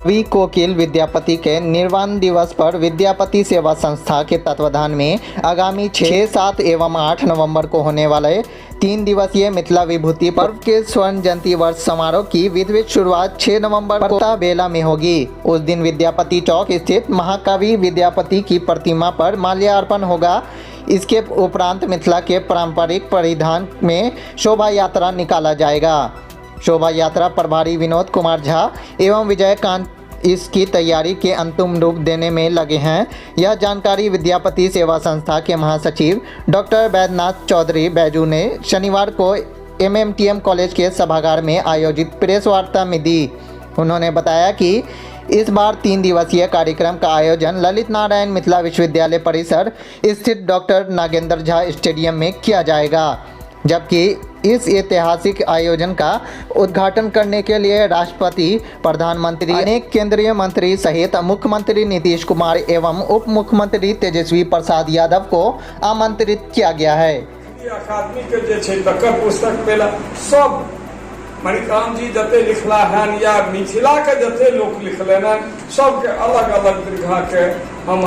कवि कोकिल विद्यापति के निर्वाण दिवस पर विद्यापति सेवा संस्था के तत्वाधान में आगामी 6, 7 एवं 8 नवंबर को होने वाले 3 दिवसीय मिथिला विभूति पर्व के स्वर्ण जयंती वर्ष समारोह की विधिवत शुरुआत 6 नवंबर को बेला में होगी। उस दिन विद्यापति चौक स्थित महाकवि विद्यापति की प्रतिमा पर माल्यार्पण होगा। इसके उपरांत मिथिला के पारंपरिक परिधान में शोभा यात्रा निकाला जाएगा। शोभा यात्रा प्रभारी विनोद कुमार झा एवं विजयकांत इसकी तैयारी के अंतिम रूप देने में लगे हैं। यह जानकारी विद्यापति सेवा संस्था के महासचिव डॉक्टर बैद्यनाथ चौधरी बैजू ने शनिवार को एमएमटीएम कॉलेज के सभागार में आयोजित प्रेस वार्ता में दी। उन्होंने बताया कि इस बार 3 दिवसीय कार्यक्रम का आयोजन ललित नारायण मिथिला विश्वविद्यालय परिसर स्थित डॉक्टर नागेंद्र झा स्टेडियम में किया जाएगा, जबकि इस ऐतिहासिक आयोजन का उद्घाटन करने के लिए राष्ट्रपति, प्रधानमंत्री, अनेक केंद्रीय मंत्री सहित मुख्यमंत्री नीतीश कुमार एवं उप मुख्यमंत्री तेजस्वी प्रसाद यादव को आमंत्रित किया गया है। अकादमी के जे छै तकर पुस्तक मेला सब मणिकांत जी जते लिखला हन या मिथिला के जते लोग लिखले हन सबके अलग अलग दीर्घा के हम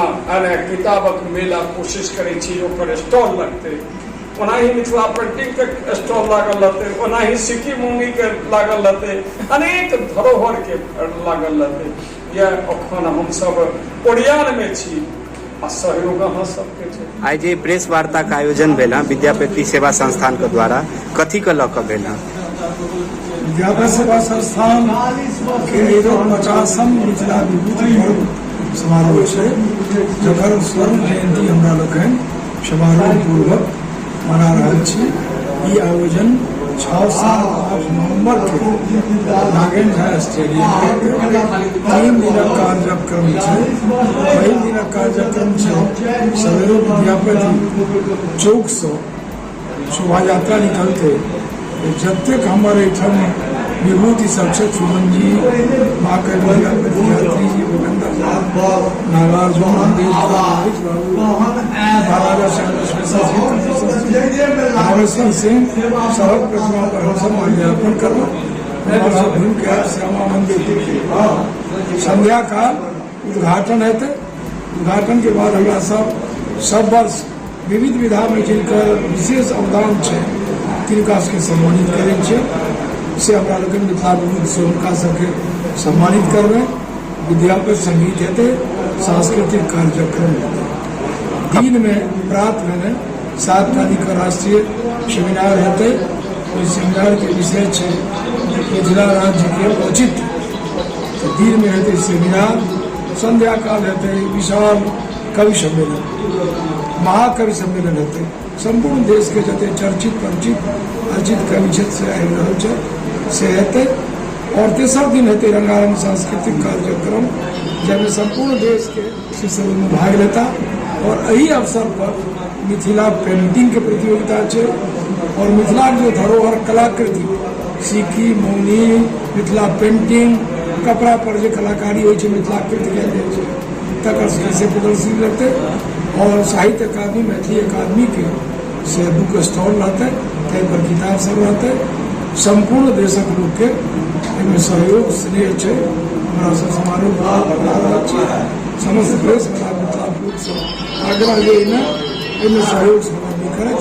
किताबक मेला कोशिश करै छी, ओकर स्टॉल लगतै। ओनाही मिथिला पेंटिंग के स्टॉल लागल रहतै, ओनाही सिक्की मुंगी के लागल रहतै, अनेक धरोहर के लागल रहतै। यह अखन हमसब ओरियान में छी आ सहयोग अहाँ सबके छै। आइ जे प्रेस वार्ता के आयोजन भेल हँ विद्यापति सेवा संस्थान के द्वारा, कथी के लऽ कऽ भेल हँ? विद्यापति सेवा संस्थान के एगो 50म मिथिला विभूति पर्व समारोह छै, जकर स्वर्ण जयंती हमरा लोकनि समारोह पूर्वक मना रहल छी। ई आयोजन 6, 7, 8 नवंबर के नागेंद्र झा स्टेडियम में 3 दिनक कार्यक्रम छै। पहिल दिनक कार्यक्रम छै सवेरे विद्यापति चौक से शोभा यात्रा निकलते, जतेक हमर एहिठाम विभूति सब छै, सुमन जी, महाकवि विद्यापति, यात्री जी, भूपेंद्र झा, नागार्जुन, हरीश बाबू, महाराजा रामेश्वर सिंह, सबक प्रतिमा पर हमसब माल्यार्पण करब। हमसब घुमि के आयब श्यामा मंदिर। संध्या काल उद्घाटन हेतै। उद्घाटन के बाद हमरा सब सब वर्ष विविध विधा में जिनकर विशेष अवदान छै तिनका सबके सम्मानित करै छियै, से हमरा लोकनि मिथिला विभूति से हुनका सबके सम्मानित करबै। विद्यापति संगीत हेतै, सांस्कृतिक कार्यक्रम हेतै। दिन में प्रात भेने 7 तारीख के राष्ट्रीय सेमिनार हेतै। ओहि सेमिनार के विषय छै मिथिला राज्य के औचित्य। तऽ दिन में हेतै सेमिनार, संध्या काल हेतै विशाल कवि सम्मेलन, महाकवि सम्मेलन हेतै। सम्पूर्ण देश के जते चर्चित परिचित अर्जित कवि छथि से आबि रहल छै, से हेतै। और तेसर दिन हेतै रंगारंग सांस्कृतिक कार्यक्रम, जाहिमे सम्पूर्ण देश के से सब ओहिमे भाग लेता। और एहि अवसर पर मिथिला पेंटिंग के प्रतियोगिता छै और मिथिला के जो धरोहर कलाकृति सिक्की, मौनी, मिथिला पेंटिंग, कपड़ा पर जे कलाकारी होइ छै मिथिला कृति कयल जाइ छै, तकर से प्रदर्शनी रहतै। और साहित्य अकादमी, मैथिली अकादमी के से बुक स्टॉल रहतै, ताहि पर किताब सब रहतै। सम्पूर्ण देशक लोकके एहिमे सहयोग स्नेह छै। हमरा सब समारोह मना रहल छी। समस्त देश बला मिथिला लोक सब आग्रह जे एहिमे सहयोग सब आदमी करैत,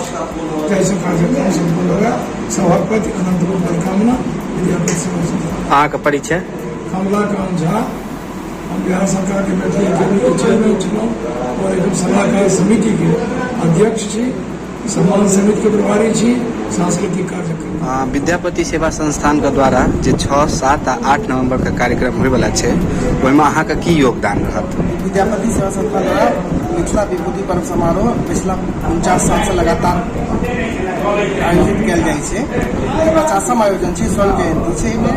जाहिसँ कार्यक्रम सम्पन्न हुए। सभक प्रति अनंत मंगल कामना। विद्यापति सेवा संस्था। अहाँके परिचय? कमलाकांत झा, हम बिहार सरकार के मैथिली अकादमी के चेयरमैन छलहुँ और एकदम सलाहकार समिति के अध्यक्ष छी, सम्मान समिति के प्रभारी छी, सांस्कृतिक कार्यक्रम। विद्यापति सेवा संस्थान के द्वारा जे 6, 7 आ 8 नवंबर के कार्यक्रम होयवला छै, ओहिमे अहाँके की योगदान रहत? विद्यापति सेवा संस्था द्वारा मिथिला विभूति पर्व समारोह पिछला 49 साल से लगातार आयोजित कयल जाइ छै। 50म आयोजन छै, स्वर्ण जयंती छै। एहिमे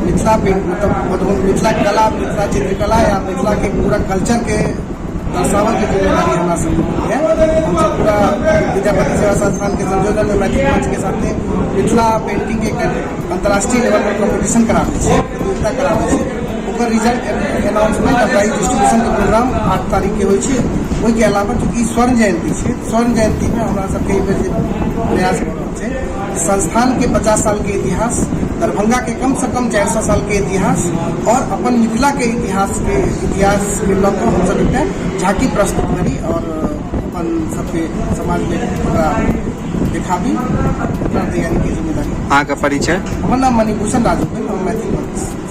मिथिला पेंट मतलब मिथिला कला, मिथिला चित्रकला या मिथिला के पूरा कल्चर के दर्शाबऽ के जिम्मेदारी हमरा सबके है। हमसब पूरा विद्यापति सेवा संस्थान के संयोजन में मैथिली मंच के साथे मिथिला पेंटिंग के एक अंतर्राष्ट्रीय लेवल पर कॉम्पिटिशन कराबै छै, प्रतियोगिता कराबै छै। ओकर रिजल्ट अनाउंसमेंट आ प्राइज डिस्ट्रीब्यूशन के प्रोग्राम 8 तारीख के होइ छै। ओहिके अलावा चूँकि ई स्वर्ण जयन्ती छै, स्वर्ण जयन्तीमे हमरा सबके एहि बेर जे प्रयास भऽ रहल छै, संस्थानके 50 सालके इतिहास, दरभंगाके कमसँ कम 400 सालके इतिहास आओर अपन मिथिलाके इतिहासके इतिहासके लऽ कऽ हमसब एकटा झाँकी प्रस्तुत करी आओर अपन सबके समाजमे ओकरा देखाबी। ओकरा तैयारीके जिम्मेदारी। अहाँके परिचय? हमर नाम मणिभूषण राजू भेल, हम मैथिल मंच।